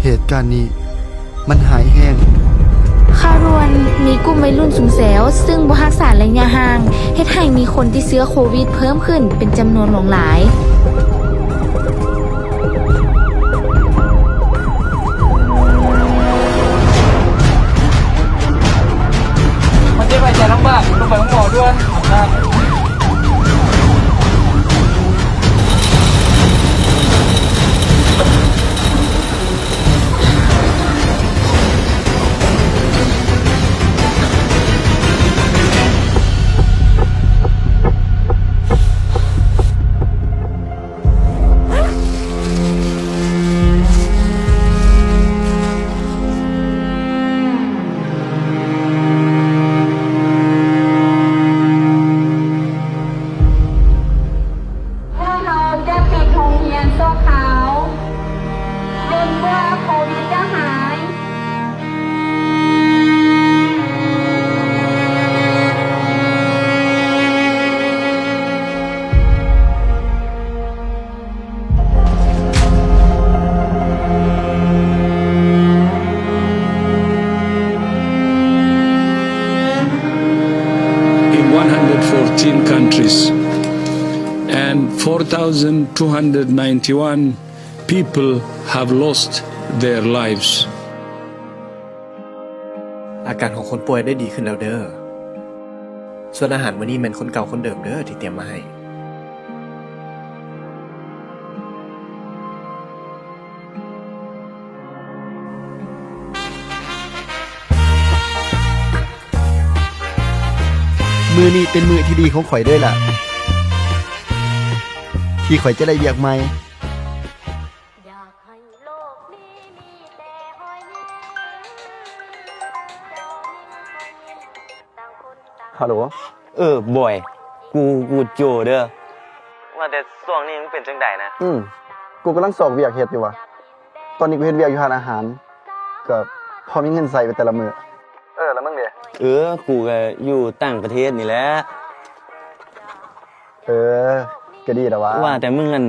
ເຫດການນີ້ມັນຮ້າຍແຮງ. ຂ່າວດ່ວນ, ມີກຸ່ມໄວລຸ້ນຊຸມແຊວ ຊຶ່ງບໍ່ຮັກສາໄລຍະຫ່າງ ເຮັດໃຫ້ມີຄົນຕິດເຊື້ອໂຄວິດເພີ່ມຂຶ້ນເປັນຈຳນວນຫຼວງຫຼາຍ. ມັນເຈັບຫາຍໃຈລຳບາກ, ຕ້ອງໄປໂຮງໝໍດ່ວນ. One hundred fourteen countries and four thousand two hundred ninety-one people have lost their lives. ອາການຂອງຄົນປ່ວຍໄດ້ດີຂຶ້ນແລ້ວເດີ້. ສ່ວນອາຫານມື້ນີ້ແມ່ນຄົນເກົ່າຄົນເດີມເດີ້ທີ່ຕຽມມາໃຫ້. ມື້ນີ້ເປັນມື້ທີ່ດີຂອງຂ້ອຍເດີ້ລະ ທີ່ຂ້ອຍຈະໄດ້ວຽກໃໝ່. ຮາໂຫຼ ເອີ ບອຍ ກູ ກູໂຈເດີ້. ວ່າແຕ່ຊ່ວງນີ້ມຶງເປັນຈັ່ງໃດນະ? ອືມ ກູກຳລັງຊອກວຽກເຮັດຢູ່ວ່າ. ຕອນນີ້ກູເຮັດວຽກຢູ່ຮ້ານອາຫານ ກໍພໍມີເງິນໃຊ້ໄປແຕ່ລະມື້. ເອີ ແລ້ວມຶງເດ? ເອີ ກູກໍຢູ່ຕ່າງປະເທດນີ້ແຫຼະ. ເອີ ກໍດີແລ້ວວ່າ. ວ່າແຕ່ມຶງ ອັນ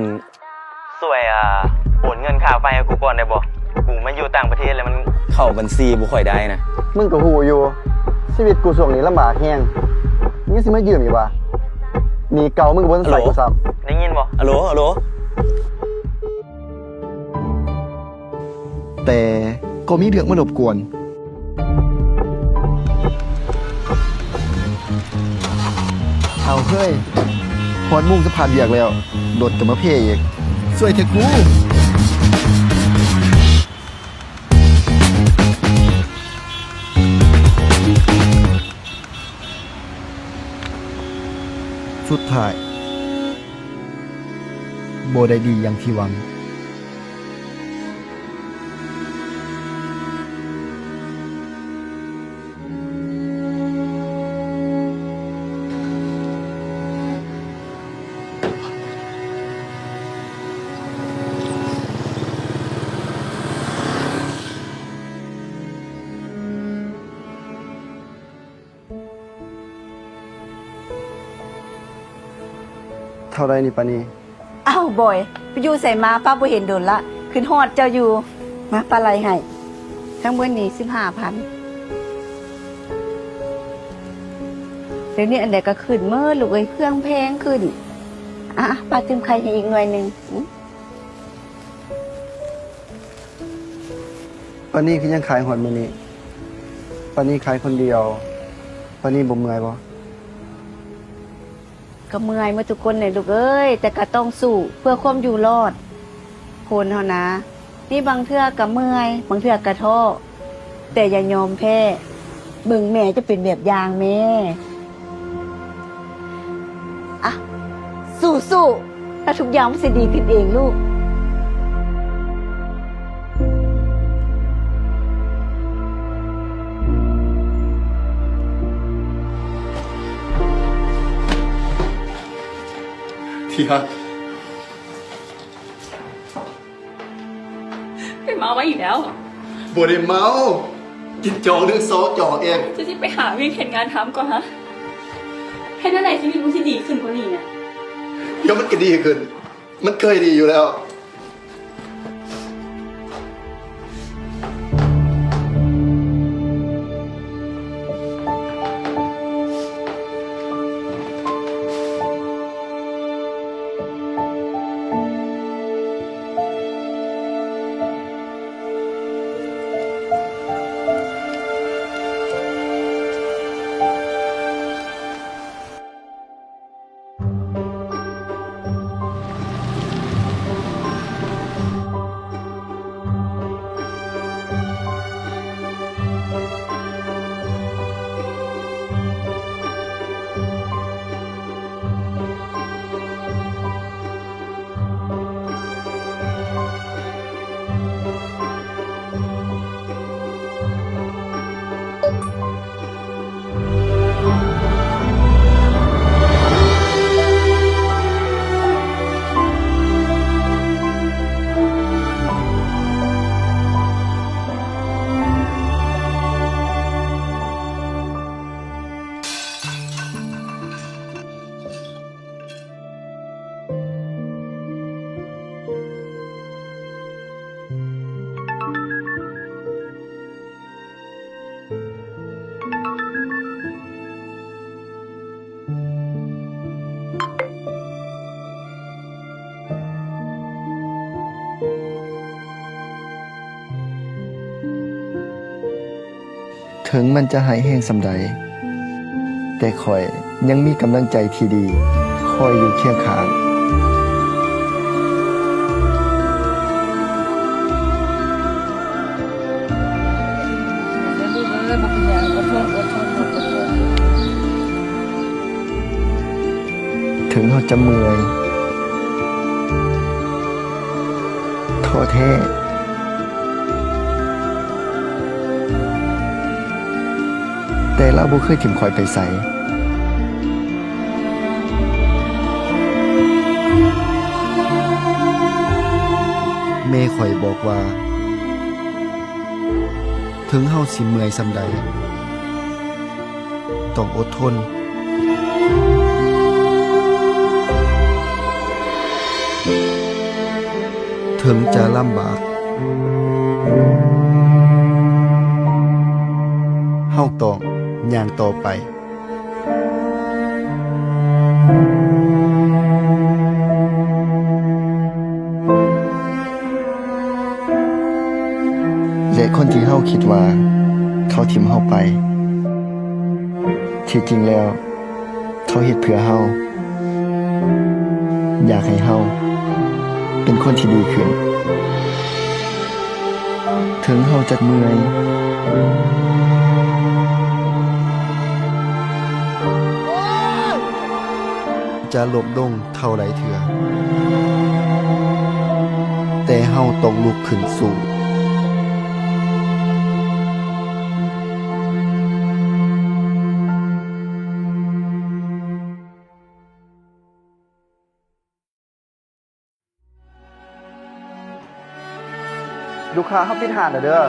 ຊ່ວຍ ອ່າ ໂອນເງິນຄ່າໄຟໃຫ້ກູກ່ອນໄດ້ບໍ່? ກູມາຢູ່ຕ່າງປະເທດແລ້ວມັນເຂົ້າບັນຊີບໍ່ຄ່ອຍໄດ້ນະ. ມຶງກໍຮູ້ຢູ່ ຊີວິດກູຊ່ວງນີ້ລຳບາກແຮງ ຍັງຊິມາຢືມອີກວ່າ? ໜີ້ເກົ່າມຶງກໍບໍ່ທັນໃຊ້ກູຊ້ຳ. ໄດ້ຍິນບໍ່? ອາໂຫຼ ອາໂຫຼ. ແຕ່ກໍມີເລື່ອງມາລົບກວນ. ເອົາເຮີ້ຍ ຮອດໂມງສຳພາດວຽກແລ້ວ ລົດກໍມາເພອີກ. ຊ່ວຍເຖາະກູ. ສຸດທ້າຍ ບໍ່ໄດ້ດີຢ່າງທີ່ຫວັງ. ເທົ່າໃດນີ້ປານີ? ອ້າວ ບອຍ ໄປຢູ່ໃສມາ? ປ້າບໍ່ເຫັນດົນລະ ຄິດຮອດເຈົ້າຢູ່. ມາ ປ້າໄລ່ໃຫ້ ທັງໝົດນີ້ສິບຫ້າພັນ. ດຽວນີ້ອັນໃດກໍຂຶ້ນໝົດລູກເອີຍ ເຄື່ອງແພງຂຶ້ນ. ອ່ະ ປ້າຕື່ມໄຂ່ໃຫ້ອີກໜ່ວຍໜຶ່ງ. ປານີຄືຍັງຂາຍຮອດມື້ນີ້? ປານີຂາຍຄົນດຽວ ປານີບໍ່ເມື່ອຍບໍ່? ກໍເມື່ອຍໝົດທຸກຄົນແຫຼະລູກເອີຍ ແຕ່ກໍຕ້ອງສູ້ເພື່ອຄວາມຢູ່ລອດ. ຄົນເຮົານະ ມີບາງເທື່ອກໍເມື່ອຍ ບາງເທື່ອກໍທໍ້ ແຕ່ຢ່າຍອມແພ້. ເບິ່ງແມ່ຈະເປັນແບບຢ່າງແມ່. ອ່ະ ສູ້ໆ ແລ້ວທຸກຢ່າງມັນຊິດີຂຶ້ນເອງລູກ. ທີ່ຮັກ. ໄປເມົາມາອີກແລ້ວ. ບໍ່ໄດ້ເມົາ ກິນຈອກໜຶ່ງສອງຈອກເອງ. ຈະຊິໄປຫາວຽກເຮັດງານທຳກ່ອນຫະ. ເຮັດແນວໃດຊີວິດມັນຊິດີຂຶ້ນກວ່ານີ້ນະ? ດຽວມັນກໍດີຂຶ້ນ ມັນເຄີຍດີຢູ່ແລ້ວ. ເຖິງມັນຈະຮ້າຍແຮງສ່ຳໃດ, ແຕ່ຂ້ອຍຍັງມີກຳລັງໃຈທີ່ດີ ຄອຍຢູ່ຄຽງຂ້າງ. ເຖິງເຮົາຈະເມື່ອຍ, ທໍ້ແທ້, ແຕ່ລາວບໍ່ເຄີຍຖິ້ມຂ້ອຍໄປໃສ. ແມ່ຂ້ອຍບອກວ່າ ເຖິງເຮົາຊິເມື່ອຍສ່ຳໃດ, ຕ້ອງອົດທົນ. ເຖິງຈະລຳບາກ, ເຮົາຕ້ອງຍ່າງຕໍ່ໄປ. ແລະ ຄົນທີ່ເຮົາຄິດວ່າເຂົາຖິ້ມເຮົາໄປ, ທີ່ຈິງແລ້ວເຂົາເຮັດເພື່ອເຮົາ, ຢາກໃຫ້ເຮົາເປັນຄົນທີ່ດີຂຶ້ນ. ເຖິງເຮົາຈະເມື່ອຍ, ຈະລົ້ມລົງເທົ່າໃດເທື່ອ, ແຕ່ເຮົາຕ້ອງລຸກຂຶ້ນສູ້. ລູກຄ້າ ເຮົາປິດຮ້ານແລ້ວເດີ.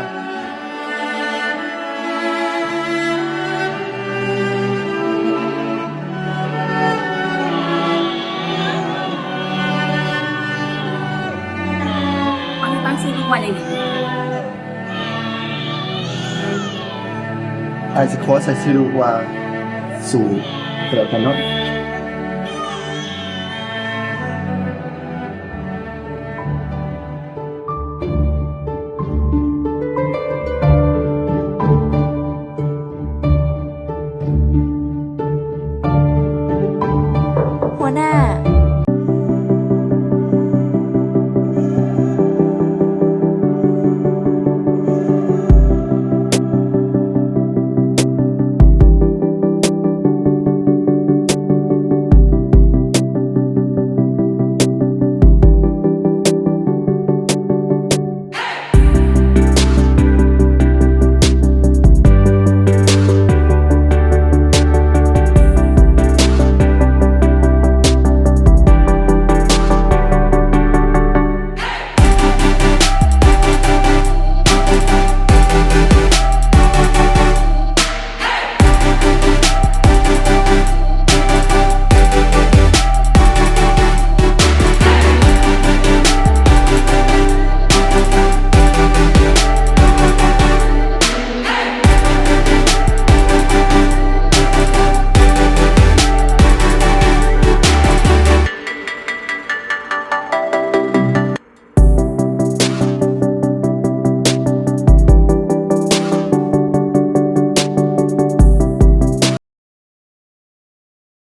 ອ້າຍຊິຂໍໃສ່ຊື່ລູກວ່າ ສູ ກໍແລ້ວກັນເນາະ.